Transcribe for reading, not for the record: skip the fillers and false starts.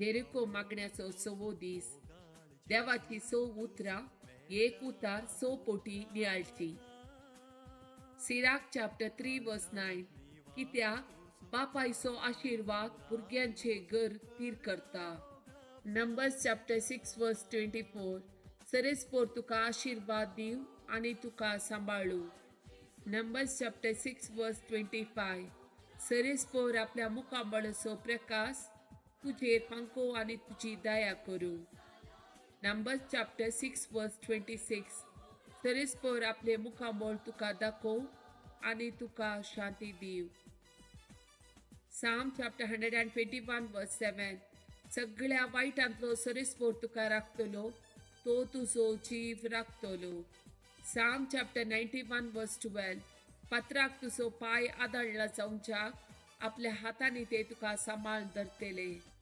Jericho मागण्याचो सवो दीस. देवाची स उतरां एक उतार स पोटी नियाळची. Sirach chapter 3 verse 9. कित्याक बापायचो आशिर्वाद भुरग्यांचे घर थीर करता. Numbers chapter 6 verse 24. सरेस्पोर तुका आशिर्वाद दिव आनी तुका सांबाळू. Numbers chapter 6 verse 25. सरेस्पोर आपल्या मुखामळाचो प्रकाश तुजेर फांको आनी तुजी दया करूं. Numbers chapter 6 verse 26. सरेस्पोर आपले मुखामळ तुका दाखोव आनी तुका शांती दिव. Psalm chapter 121 verse 7. सगळ्या वायटांतलो सरेस्पोर तुका राखतलो, तो तुजो जीव राखतलो. Psalm chapter 91 verse 12. पत्राक तुजो पांय आदळला जावच्याक आपल्या हातांनी ते तुका सांबाळ धरतले.